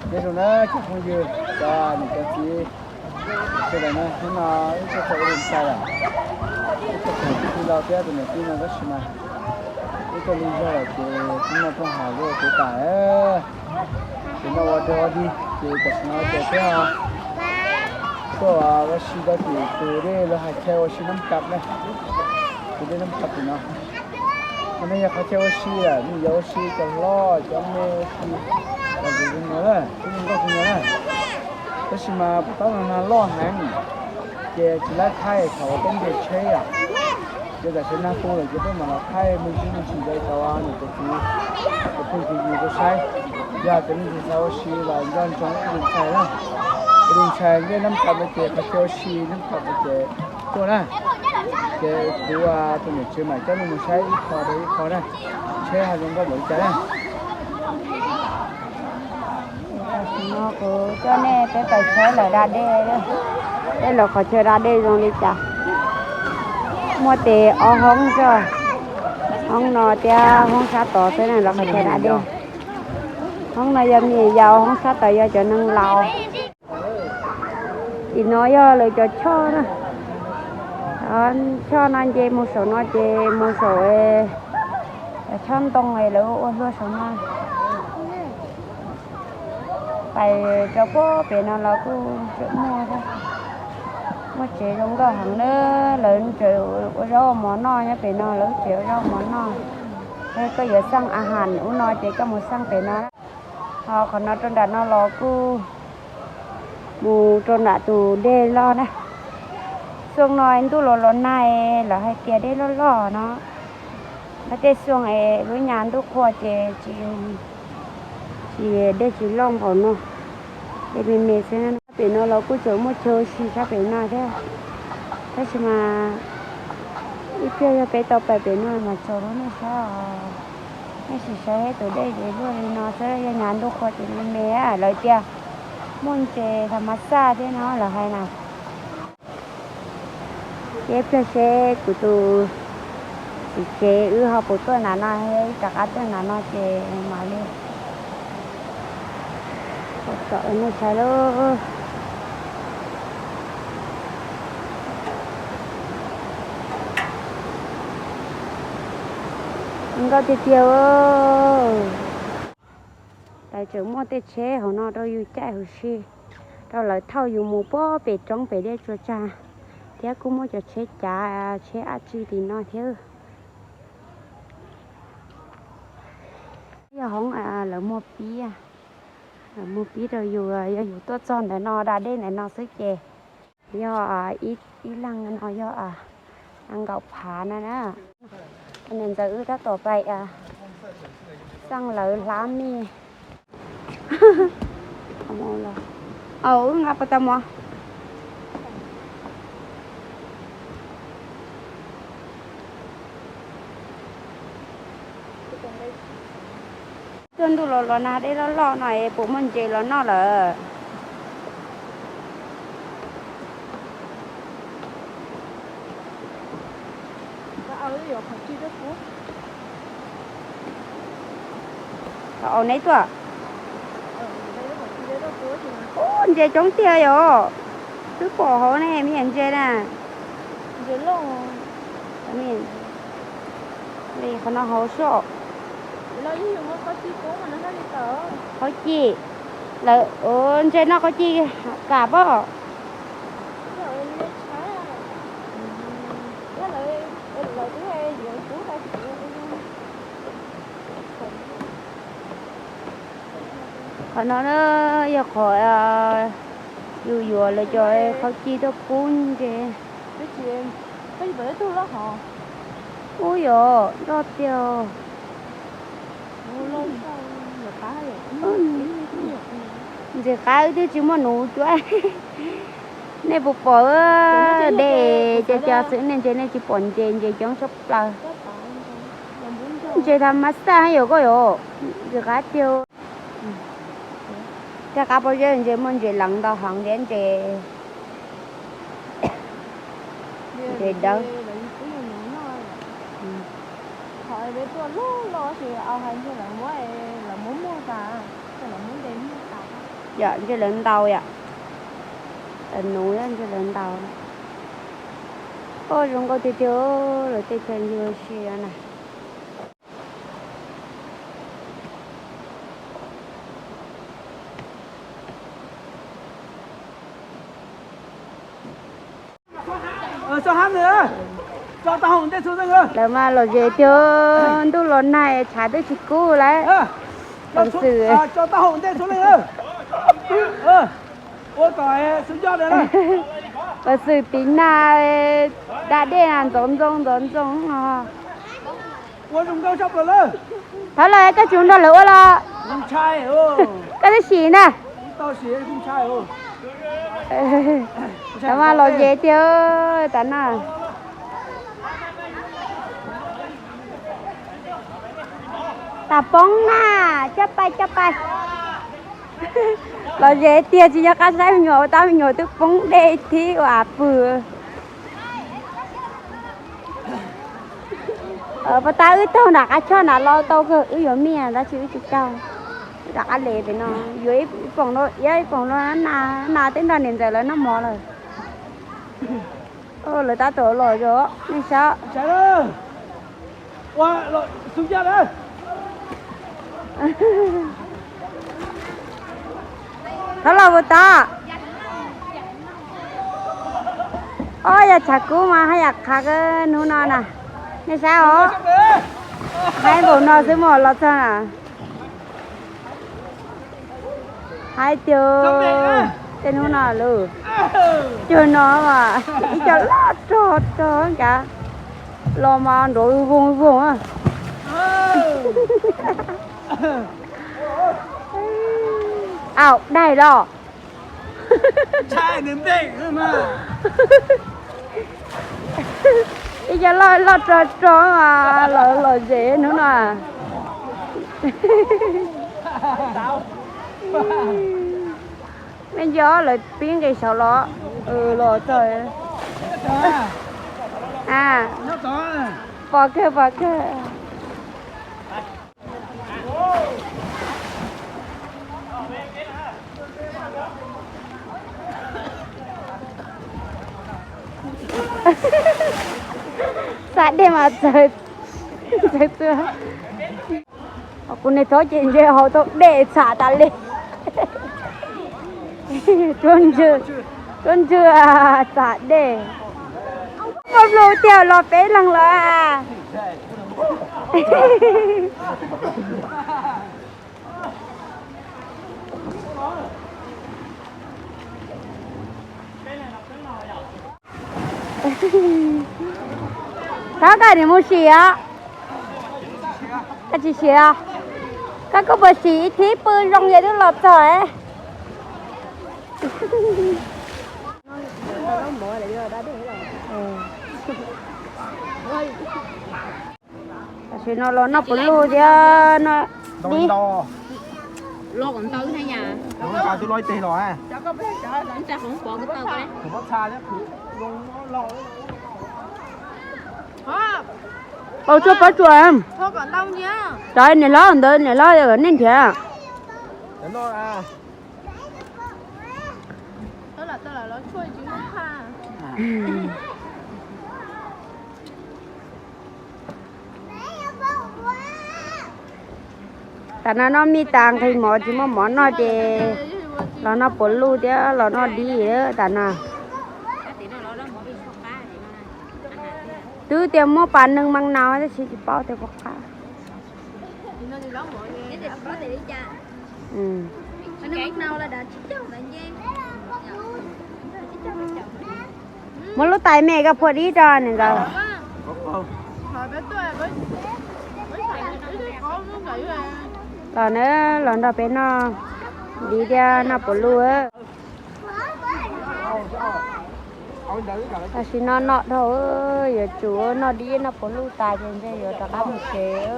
Nyob zoo na cov phooj ywg, cov niam cov txiv, sawv daws na, hnub no wb tuaj txog ua lub ntxhais lawm, wb tuaj txog tus tij laug thiab tus niam tij no tab sis mas wb tuaj lwj zog lawm ces hnub no tuaj hais lus kev tas. Ces no ua rau ua dig ces tam sim no ces thiab tuaj ua si rau tim tus dej lawv hais chaw ua si Nab Kam na, tus dej Nab Kam tim no. Qhov no yog qhov chaw ua si lawm, nws yog ua si cov hlob cov me ua si, los tus zoo no na, twb zoo nkauj kawg nkaus na. Tab sis mas puas tab no nag loj heev, ces tsis laib thaij thaum ua teb nce tsheb os. Ces tam sim nag tu lawm ces peb mam los thaij me ntsis me ntsis ntawd rau niam cov txiv, cov phooj cov ywg tau saib. Yog cov neeg tsis xav ua si los nco ntsoov ua lub ntxhais na, ua lub ntxhais nyob Nab Kam no ces qhov chaw ua si Nab Kam no ces tuaj na. Ces kuv tus niam tsev mam coj nej mus saib ib qho rau ib qho na, seb ho zoo nkauj npaum li cas na. Tam sim no kuv coj nej peb pais saib lawv da dej, peb lawv qhov chaw da dej zoo li cas. Muaj tes ob hoob xwb, hoob no thiab hoob sab tod xwb na, lawv qhov chaw da dej. Hoob no yog me nyuam yaus, hoob sab tod yog cov neeg laus. Tim no yog lawv cov choj na. Choj no nce mus saum no ces mus saum cov choj ntoo lawv ua hlua saum no. Pais rau puag pem no los kuj tseem muaj, muaj tsev zoo nkauj heev na. Lawv tseem ua zaub ua mov noj nyob pem no, lawv tsev ua zaub ua mov noj. Yog koj yuav xaj a has ub no ces koj mus xaj pem no. Ho qhov no rau nram no los kuj mus rau nram tus dej loj na. Xyoo no ntuj los los nag, lawv hais tias dej loj loj no. Nag tej xyoo es lub nyab ntuj qhua ces tsis, tsis, dej tsis loj npaum no, dej me me xwb. Pem no los kuj tseem muaj chaw ua si sab pem no thiab, tab sis mas ib pliag yog peb tau pais pem no mas tso rau nej saib os. Nej sim saib tus dej ces luaj li no xwb, yog nyab ntuj qhua ces me me. Lawv tias muaj ntses tham mas xaj thiab no lawv hais na. Ces ib pliag seb kuv tus txiv tsev wb ho puas tuaj nram no, ib rov qab tuaj nram no ces mam li tsom nej saib lauj. Nkauj tiag tiag. Lawv tseem muaj tej tsheb hauv no rau yus caij huv si, rau lawv thauj yus mus puag pem roob pem dej tsuas tsag, thiab kuj muaj cov tsheb cav tsheb dab tsi tim no thiab. Yog hoob lawv muag pib, lawv muag pib rau yus, yog yus tuaj txog ntawm no da dej ntawm no xwb ces yog ib leeg no yog nees nkaum phav na na. Niam ntxawm wb tab tom pais xaj lawv hlab mij. Wb nqa pas tas mov. Tuaj ntuj los los nag dej loj loj no es puas muaj ntses los noj lawm? Thaum neb tuaj, ub, ntses coob tiag yom. Twb pom hauv ne, me nyuam ntses na. Li qhov no hauv soj. Qhov ci lawm, ntses no qhov ci kam pob. Qhov no na yog qhov yus yuav lawv cov qhov ci tuaj pub ntses. Ub, yog loj tiag. Ntses qab wb twb tsis muaj nuv cuab. Nej puas pom, dej cov cov xwb nej ntses, nej tsis pom ntses, ntses coob tshaj plaws. Ntses tham mas xaj yom koj yom, ntses qab tiag. Tej qab pob zeb ntses muaj ntses leev ntau heev thiab ntses, ntses dawb. Qhov peb tuaj loj loj ces au hais ntses lawv muab, lawv muab muag tas, lawv muab ntses muag tas. Yom, ntshe lawv ntaus yom. Lawv nuv, ntshe lawv ntaus. Oj, zoo nkauj tiag tiag, lawv tej chaw ncig ua si na. Lawv mas lom zem tiag, ntuj los nag tshav twb tsis kub lawm. Peev xwm, peev xwm tiv nag, da dej ntxoov ntxoo ntxoov ntxoo. Thov los koj tsis nrog lawv ua los? Koj twb sim na. Lawv mas lom zem tiag tas na. Tas poob na, coj pais coj pais. Lom zem tiag, tsis nco qab saib me nyuam, tab me nyuam twb poob dej thib ua pw. Puas tas wb taug nram qab choj nram los tau kawg, wb yuav mij tab sis wb tsis taug. Wb rov qab le pem no, yuav ib poom no, iab ib poom no, nas teb nrog niam ntxawm lawv noj mov lawm. Lawv tab tom los os, nej saib. Thov los puas tau? Ob, yog tshav kub mas haj yam qhav kawg hnub no na. Nej saib os, haib npaum no xwb mas los txog na. Haib tiag, tej hnub no lawm. Cuag no mas ib co loj rog rog nkav, los mas nrov voog voog. Au, daig los. Ib co loj loj rog rog mas los lom zem hnub no. Me nco lawv pib nqis saud los, los txog. Pom kawg pom kawg. Xa dej mas txawv, txawv txua. Kuv niag txhob ces ntshe haus tau dej txham tas li. Tuab ntswg, tuab ntswg txham dej. Muaj nplua tiag los peb leeg lawm. Thov koj niam mus sim os. Koj tsis sim os? Koj kuj puas sim ib thib pw zoo yog twb los txog. Tam sim no los noj puav luj thiab no. Dib. Au, tshuaj pob tsuas. Cov niam hlob ntawd niam hlob nej nrhiav. Tam no noj mij tas nqhis mov tsis muaj mov noj ces los noj puav luj thiab los noj dib tam no. Twb tias muab pas neeg mas nau tab sis tsis paub tias puas qab. Muab lub tais me koj phua dib rau niam ntxawm. Los na, los nrog peb noj dib thiab noj puav luj. Tam sim no noj dhau, yuav tsum noj dib noj puav luj tas ces ntshe yuav rov qab mus tsev.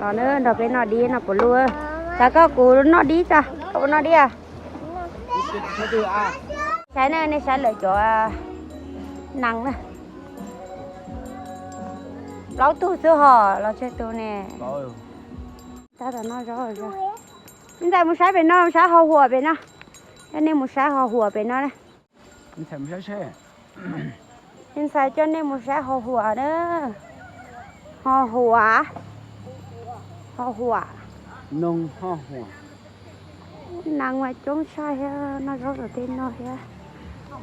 Los na, nrog peb noj dib noj puav luj. Xav koj kuv noj dib tso, koj puas noj dib? Saib na, nej saib lawv cov nees na. Plaub tug xwb hos los tsawg tus ne? Tab tom noj zaub. Me ntxhais mus saib pem no, mus saib ho huam pem no. Coj nej mus saib ho huam pem no. Me ntxhais coj nej mus saib ho huam na. Ho huam. Ho huam. Noog ho huam. Neeg mas coob tshaj thiab, noj zaub tom tej no thiab.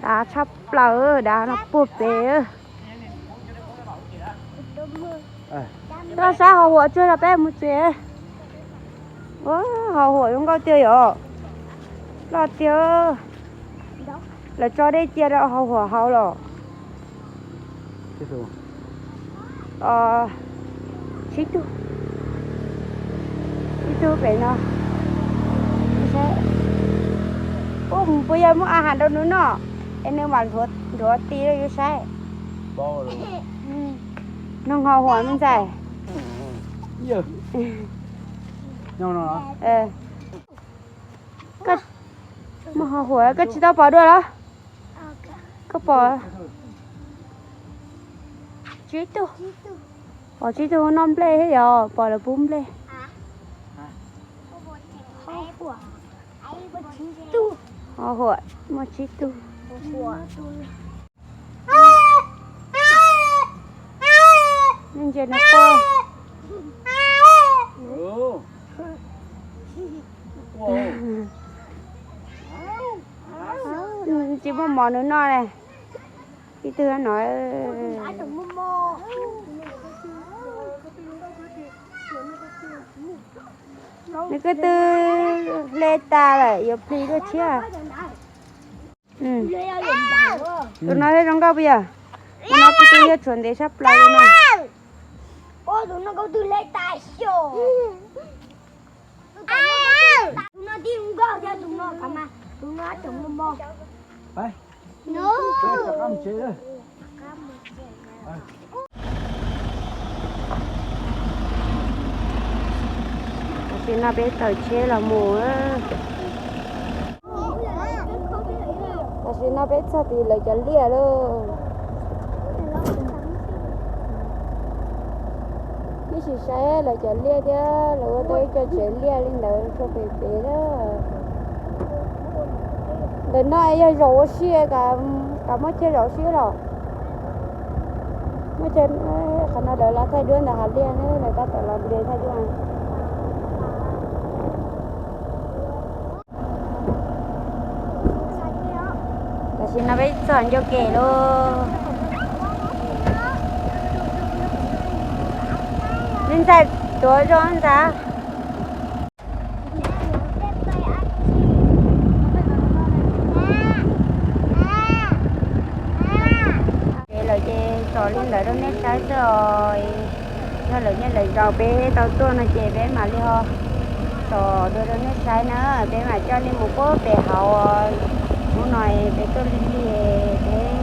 Dav tshaj plaws, dav no puag pem. Tuaj saib ho huam tsuag rau peb mus tsev. Ua, ho huam zoo nkauj tiag yom. Loj tiag. Lawv tso dej cia rau ho huam haus los. Tsib tug, ib tug pem no. Ub, puas yog muaj a has rau nws noj es nws mam nrhuav ti rau yus saib. Noog ho huam me ntxhais. Muaj ho huam koj tsis tau pom dua los? Koj pom? Tsib tug. Pom tsib tug noj nplej thiab yog pom lawv pub nplej. Ho huam muaj tsib tug. Nej ntsia nws quaj. Tsis muaj mov nws noj ne. Ib tug no. Nws ko tw hle tas lawm, yuav plis dua tshiab. Tus no thiab zoo nkauj puas yog? Tus no ko tw yog tshuav ntev sab plaws li no. Tam sim no peb taws tsheb los mus. Tam sim no peb txog tim lawv cov liaj lawm. Ib sim saib lawv cov liaj thiab lawv ua tau ib co tsev liaj li ntawd rau pem pem na. Ntawm no yog zaum ua si, kam muab chaw zaum ua si los? Muab chaw, qhov no lawv los thaij duab ntawm hav liaj na, lawv tab tom los nres thaij duab. Tam sim no peb txog ncauj ke lauj. Me ntxhais tuav zoo ntag. Ces lawv ces tso li ntawd rau nej saib xwb os. Yog lawv nyob lawv zaum peb tau tuaj no ces peb mam li ho tso dua rau nej saib na. Peb mam coj nej mus puag pem hauv. Hnub no peb tuaj lig lig, peb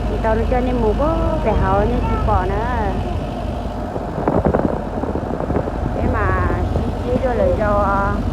tsis tau coj nej mus puag pem hauv nej tsis pom na. Peb mam sib ntsib dua lwm zaus os.